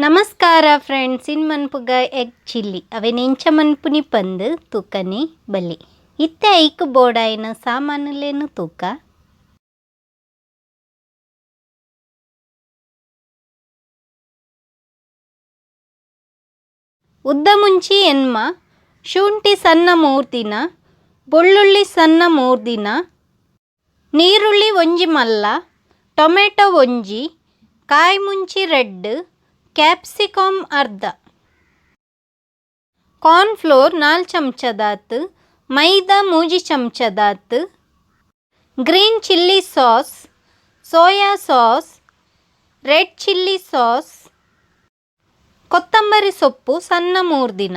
ನಮಸ್ಕಾರ ಫ್ರೆಂಡ್ಸ್, ಇನ್ ಮನ್ಪುಗ egg chilli ಅವೆನ್ ಎಂಚ ಮನ್ಪುನಿ ಪಂದ್ ತೂಕನೆ ಬಲ್ಲಿ. ಇತ್ತೆ ಐಕ್ ಬೋಡಾಯಿನ ಸಾಮಾನುಲೇನು ತೂಕ. ಉದ್ದ ಮುಂಚಿ ಎನ್ಮ, ಶುಂಠಿ ಸಣ್ಣ ಮೂರ್ದಿನ, ಬೊಳ್ಳುಳ್ಳಿ ಸಣ್ಣ ಮೂರ್ದಿನ, ನೀರುಳ್ಳಿ ಒಂಜಿ ಮಲ್ಲ, ಟೊಮೆಟೊ ಒಂಜಿ, ಕಾಯಿ ಮುಂಚಿ ರೆಡ್, ಕ್ಯಾಪ್ಸಿಕಮ್ ಅರ್ಧ, ಕಾರ್ನ್ ಫ್ಲೋರ್ 4 ಚಮಚದಾತ್, ಮೈದಾ 3 ಚಮಚದಾತ್, green chilli sauce, soya sauce, red chilli sauce, ಕೊತ್ತಂಬರಿ ಸೊಪ್ಪು ಸಣ್ಣ ಮೂರ್ದಿನ.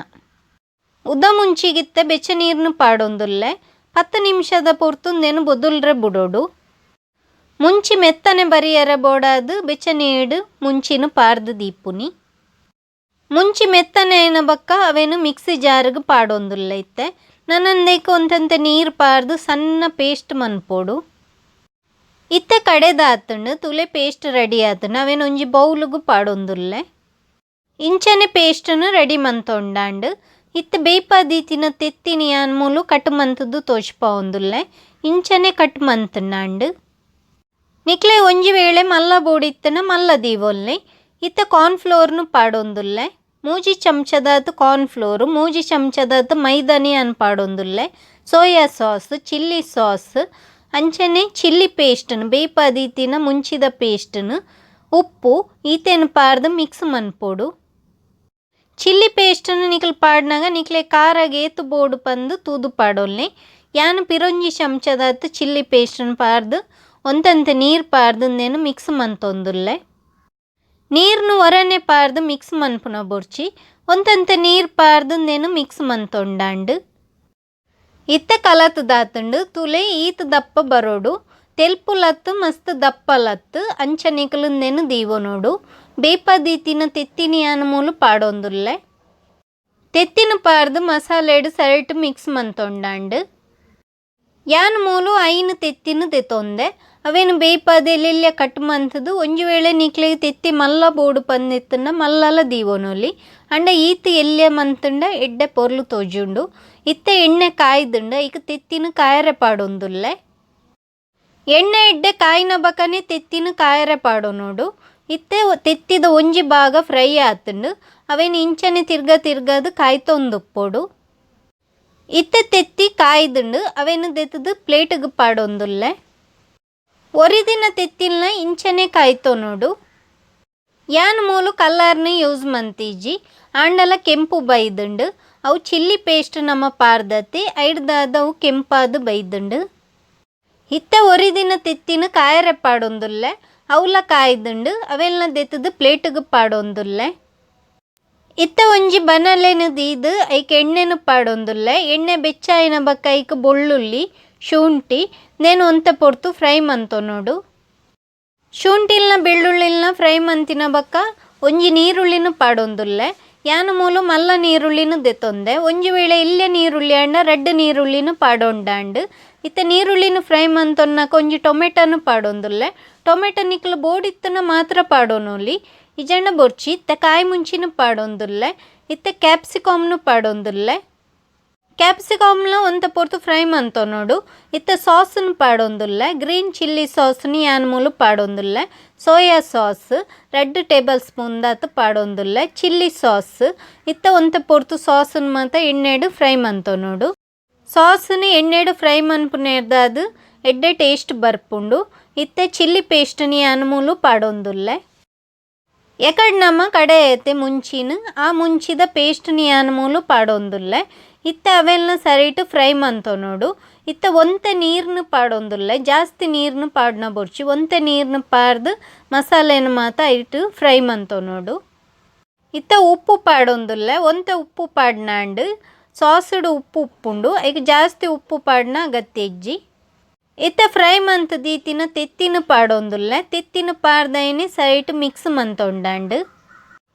ಉದ್ದ ಮುಂಚಿಗಿತ್ತೆ ಬೆಚ್ಚ ನೀರ್ನು ಪಾಡೊಂದುಲ್ಲೆ 10 ನಿಮಿಷದ ಪೊರ್ತುಂದೇನು ಬೊದುಲ್ರೆ ಬುಡೋಡು. ಮುಂಚಿ ಮೆತ್ತನೆ ಬರಿಯರೆ ಬೋಡಾದ್ ಬೆಚ್ಚ ನೀರು ಮುಂಚಿನ ಪಾರ್ದು ದೀಪುನಿ. ಮುಂಚಿ ಮೆತ್ತನೆ ಆಯಿನ ಬೊಕ್ಕ ಅವೇನು ಮಿಕ್ಸಿ ಜಾರ್ಗ್ ಪಾಡೊಂದುಲ್ಲೆ ಇತ್ತೆ. ನನಂದೇಕ್ ಒಂತಂತೆ ನೀರು ಪಾರ್ದು ಸಣ್ಣ ಪೇಸ್ಟ್ ಮನ್ಪೊಡು. ಇತ್ತೆ ಕಡೆದಾತುಂಡು ತುಲೆ ಪೇಸ್ಟ್ ರೆಡಿ ಆತುಂಡು ಅವೇನು ಒಂಜಿ ಬೌಲುಗು ಪಾಡೊಂದುಲ್ಲೆ. ಇಂಚನೆ ಪೇಸ್ಟನ್ನು ರೆಡಿ ಮಂತೊಂಡಾಂಡು. ಇತ್ತೆ ಬೇಯ್ಪಾದೀತಿನ ತೆತ್ತಿನಿ ಯಾನ್ ಮೂಲು ಕಟ್ ಮಂತುದು ತೋಜ್ಪಾವೊಂದುಲ್ಲೆ. ಇಂಚನೆ ಕಟ್ ಮಂತುಂಡಾಂಡು. ನಿಕ್ಲೆ ಒಂಜಿ ವೇಳೆ ಮಲ್ಲ ಬೋಡಿತ್ತನ ಮಲ್ಲ ದೀವೊಲ್ಲೆ. ಇತ್ತೆ ಕಾರ್ನ್ ಫ್ಲೋರ್ನು ಪಾಡೊಂದುಲ್ಲೆ. 3 ಚಮಚದಾತ್ ಕಾರ್ನ್ ಫ್ಲೋರ್, 3 ಚಮಚದಾತ್ ಮೈದಾನಿ ಯಾನ್ ಪಾಡೊಂದುಲ್ಲೆ. Soya sauce, chilli sauce, ಅಂಚನೆ ಚಿಲ್ಲಿ ಪೇಸ್ಟ್ನು ಬೇಯ್ಪಾದೀತಿನ ಮುಂಚಿದ ಪೇಸ್ಟ್ನು, ಉಪ್ಪು ಈತೆನ್ ಪಾರ್ದು ಮಿಕ್ಸ್ ಮನ್ಪೊಡು. ಚಿಲ್ಲಿ ಪೇಸ್ಟ್ನು ನಿಕ್ಲ್ ಪಾಡ್ನಾಗ ನಿಕ್ಲೆ ಖಾರಗ್ ಏತ್ ಬೋಡು ಪಂದು ತೂದು ಪಾಡೊಲ್ಲೆ. ಯಾನ್ ಪಿರೊಂಜಿ ಚಮಚದಾತ್ ಚಿಲ್ಲಿ ಪೇಸ್ಟ್ನು ಪಾರ್ದು ಒಂತಂತೆ ನೀರು ಪಾರ್ದು ಉಂದೆನ್ ಮಿಕ್ಸ್ ಮಂತೊಂದುಲ್ಲೆ. ನೀರ್ನು ಒರನೆ ಪಾರ್ದು ಮಿಕ್ಸ್ ಮನ್ಪುನ ಬೊರ್ಚಿ, ಒಂತಂತೆ ನೀರು ಪಾರ್ದು ಉಂದೆನ್ ಮಿಕ್ಸ್ ಮಂತೊಂಡಾಂಡು. ಇತ್ತೆ ಕಲತ್ ದಾತುಂಡು ತುಲೆ ಈತ್ ದಪ್ಪ ಬರೋಡು, ತೆಲ್ಪುಲತ್ತು ಮಸ್ತ್ ದಪ್ಪಲತ್ತು ಅಂಚ ನಿಕುಲು ಉಂದೆನ್ ದೀವೊನೊಡು. ಬೇಯ್ಪಾದೀತಿನ ತೆತ್ತಿನಿ ಯಾನ್ ಮೂಲು ಪಾಡೊಂದುಲ್ಲೆ. ತೆತ್ತಿನ ಪಾರ್ದು ಮಸಾಲೆಡ್ ಸರಿಟ್ ಮಿಕ್ಸ್ ಮಂತೊಂಡಾಂಡು. ಯಾನ್ ಮೂಲು 5 ತೆತ್ತಿನ ದೆತೊಂದೆ. ಅವೇನು ಬೇಯ್ಪಾದ್ ಎಲ್ಲೆಲ್ಯ ಕಟ್ ಮಂತುದು ಒಂಜಿ ವೇಳೆ ನಿಕ್ಲೆಗ್ ತೆತ್ತಿ ಮಲ್ಲ ಬೋಡು ಪಂದಿತ್ತುಂಡ ಮಲ್ಲಲ ದೀವೊನೊಲಿ. ಅಂಡ ಈತ್ ಎಲ್ಯ ಮಂತುಂಡ ಎಡ್ಡೆ ಪೊರ್ಲು ತೋಜುಂಡು. ಇತ್ತೆ ಎಣ್ಣೆ ಕಾಯ್ದುಂಡ ಐಕ್ ತೆತ್ತಿನ ಕಾಯರೆ ಪಾಡೊಂದುಲ್ಲೆ. ಎಣ್ಣೆ ಎಡ್ಡೆ ಕಾಯಿನ ಬಕನೆ ತೆತ್ತಿನ ಕಾಯರೆ ಪಾಡೊನೊಡು. ಇತ್ತೆ ತೆತ್ತಿದ ಒಂಜಿ ಭಾಗ ಫ್ರೈ ಆತುಂಡು. ಅವೇನು ಇಂಚನೆ ತಿರ್ಗ ತಿರ್ಗದು ಕಾಯ್ತೊಂದುಪ್ಪೊಡು. ಇತ್ತೆ ತೆತ್ತಿ ಕಾಯ್ದುಂಡು ಅವೇನು ದೆತ್ತುದು ಪ್ಲೇಟ್ಗ್ ಪಾಡೊಂದುಲ್ಲೆ. ಒರಿದಿನ ತೆತ್ತಿಲ್ನ ಇಂಚನೆ ಕಾಯ್ತೊನೊಡು. ಯಾನ್ ಮೂಲು ಕಲ್ಲರ್ನು ಯೂಸ್ ಮಂತಿಜಿ, ಆಂಡಲ ಕೆಂಪು ಬೈದುಂಡು. ಅವು ಚಿಲ್ಲಿ ಪೇಸ್ಟ್ ನಮ ಪಾರ್ದತಿ ಐಡ್ದಾದ್ ಅವು ಕೆಂಪಾದ್ ಬೈದುಂಡು. ಇತ್ತೆ ಒರಿದಿನ ತೆತ್ತಿನ ಕಾಯರೆ ಪಾಡೊಂದುಲ್ಲೆ. ಅವುಲ ಕಾಯ್ದುಂಡು ಅವೆಲ್ನ ದೆತ್ತುದು ಪ್ಲೇಟ್ಗ್ ಪಾಡೊಂದುಲ್ಲೆ. ಇತ್ತೆ ಒಂಜಿ ಬನಲೆನು ದೀದ್ ಐಕ್ ಎಣ್ಣೆನು ಪಾಡೊಂದುಲ್ಲೆ. ಎಣ್ಣೆ ಬೆಚ್ಚಾಯಿನ ಬೊಕ್ಕ ಐಕ್ ಬೊಳ್ಳುಳ್ಳಿ, ಶುಂಠಿ ನೇನು ಒಂತೆ ಪೊರ್ತು ಫ್ರೈ ಮಂತೊನೊಡು. ಶುಂಠಿಲ್ನ ಬೆಳ್ಳುಳ್ಳಿಲ್ನ ಫ್ರೈ ಮಂತಿನ ಬೊಕ್ಕ ಒಂಜಿ ನೀರುಳ್ಳಿನ ಪಾಡೊಂದುಲ್ಲೆ. ಯಾನ್ ಮೂಲು ಮಲ್ಲ ನೀರುಳ್ಳಿನ ದೆತೊಂದೆ. ಒಂಜಿ ವೇಳೆ ಇಲ್ಯ ನೀರುಳ್ಳಿ ಆಂಡ ರಡ್ಡ್ ನೀರುಳ್ಳಿನ ಪಾಡೊಂಡಾಂಡು. ಇತ್ತೆ ನೀರುಳ್ಳಿನ ಫ್ರೈ ಮಂತೊನ್ನಕ ಒಂಜಿ ಟೊಮೆಟೊನು ಪಾಡೊಂದುಲ್ಲೆ. ಟೊಮೆಟೊ ನಿಕ್ಲು ಬೋಡಿತ್ತುನ ಮಾತ್ರ ಪಾಡೊನೊಲಿ, ಇಜಂಡ ಬೊರ್ಚಿ. ಇತ್ತೆ ಕಾಯಿ ಮುಂಚಿನ ಪಾಡೊಂದುಲ್ಲೆ. ಇತ್ತೆ ಕ್ಯಾಪ್ಸಿಕಮ್ನು ಪಾಡೊಂದುಲ್ಲೆ. ಕ್ಯಾಪ್ಸಿಕಮ್ನ ಒಂತೆ ಪೊರ್ತು ಫ್ರೈ ಮಂತೊನೊಡು. ಇತ್ತೆ ಸಾಸ್ನು ಪಾಡೊಂದುಲ್ಲೆ. ಗ್ರೀನ್ ಚಿಲ್ಲಿ ಸಾಸ್ನು ಯಾನ್ ಮೂಲು ಪಾಡೊಂದುಲ್ಲೆ. Soya sauce 2 table spoon ದಾತ್ ಪಾಡೊಂದುಲ್ಲೆ. ಚಿಲ್ಲಿ ಸಾಸ್ ಇತ್ತೆ ಒಂತೆ ಪೊರ್ತು ಸಾಸ್ನು ಮಾತ ಎಣ್ಣೆಡ್ ಫ್ರೈ ಮಂತೊನೊಡು. ಸಾಸ್ನು ಎಣ್ಣೆಡ್ ಫ್ರೈ ಮನ್ಪುನೆರ್ದಾದ್ ಎಡ್ಡೆ ಟೇಸ್ಟ್ ಬರ್ಪುಂಡು. ಇತ್ತೆ ಚಿಲ್ಲಿ ಪೇಸ್ಟ್ನು ಯಾನ್ ಮೂಲು ಪಾಡೊಂದುಲ್ಲೆ. ಎಕಡ್ ನಮ ಕಡೆ ಐತೆ ಮುಂಚಿನ ಆ ಮುಂಚಿದ ಪೇಸ್ಟ್ನು ಯಾನ್ ಮೂಲು ಪಾಡೊಂದುಲ್ಲೆ. ಇತ್ತೆ ಅವೆಲ್ನ ಸರಿಟ್ ಫ್ರೈ ಮಂತೊನೊಡು. ಇತ್ತೆ ಒಂತೆ ನೀರ್ನು ಪಾಡೊಂದುಲ್ಲೆ. ಜಾಸ್ತಿ ನೀರ್ನು ಪಾಡ್ನ ಬೊರ್ಚಿ, ಒಂತೆ ನೀರ್ನು ಪಾರ್ದು ಮಸಾಲೆನ್ ಮಾತ ಐಟ್ ಫ್ರೈ ಮಂತೊನೊಡು. ಇತ್ತೆ ಉಪ್ಪು ಪಾಡೊಂದುಲ್ಲೆ. ಒಂತೆ ಉಪ್ಪು ಪಾಡ್ನಾಂಡು ಸಾಸ್ಡ್ ಉಪ್ಪು ಉಪ್ಪುಂಡು, ಐಕ್ ಜಾಸ್ತಿ ಉಪ್ಪು ಪಾಡ್ನ ಅಗತ್ಯ ಇಜ್ಜಿ. ಇತ್ತೆ ಫ್ರೈ ಮಂತ್ ದೀತಿನ ತೆತ್ತಿನ ಪಾಡೊಂದುಲ್ಲೆ. ತೆತ್ತಿನ ಪಾರ್ದೈನಿ ಸರಿಟ್ ಮಿಕ್ಸ್ ಮಂತೊಂಡಾಂಡು.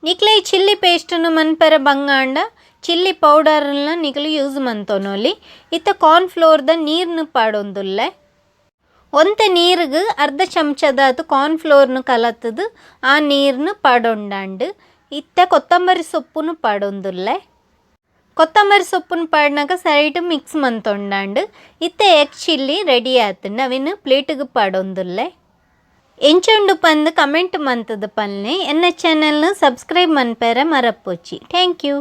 ನಿಕ್ಲೆ ಈ ಚಿಲ್ಲಿ ಪೇಸ್ಟ್ನು ಮನ್ಪೆರೆ ಬಂಗಾಂಡ ಚಿಲ್ಲಿ ಪೌಡರ್ನ ನಿಕುಲು ಯೂಸ್ ಮಂತೊನೊಲಿ. ಇತ್ತೆ ಕಾರ್ನ್ ಫ್ಲೋರ್ದ ನೀರ್ನು ಪಾಡೊಂದುಲ್ಲೆ. ಒಂತೆ ನೀರುಗು ಅರ್ಧ ಚಮಚದಾತ್ ಕಾರ್ನ್ ಫ್ಲೋರ್ನು ಕಲತುದು ಆ ನೀರ್ನು ಪಾಡೊಂಡಾಂಡು. ಇತ್ತೆ ಕೊತ್ತಂಬರಿ ಸೊಪ್ಪುನು ಪಾಡೊಂದುಲ್ಲೆ. ಕೊತ್ತಂಬರಿ ಸೊಪ್ಪುನು ಪಾಡ್ನಗ ಸೈಡ್ ಮಿಕ್ಸ್ ಮಂತೊಂಡಾಂಡ್. ಇತ್ತೆ ಎಗ್ ಚಿಲ್ಲಿ ರೆಡಿ ಆತುಂಡು. ಅವೆನ್ ಪ್ಲೇಟ್ಗ್ ಪಾಡೊಂದುಲ್ಲೆ. ಎಂಚ ಉಂಡು ಪಂದ್ ಕಮೆಂಟ್ ಮಂತುದು ಪನ್ಲೆ. ಎನ್ನ ಚಾನೆಲ್ ನು ಸಬ್ಸ್ಕ್ರೈಬ್ ಮನ್ಪೆರೆ ಮರಪೊಚ್ಚಿ. Thank you.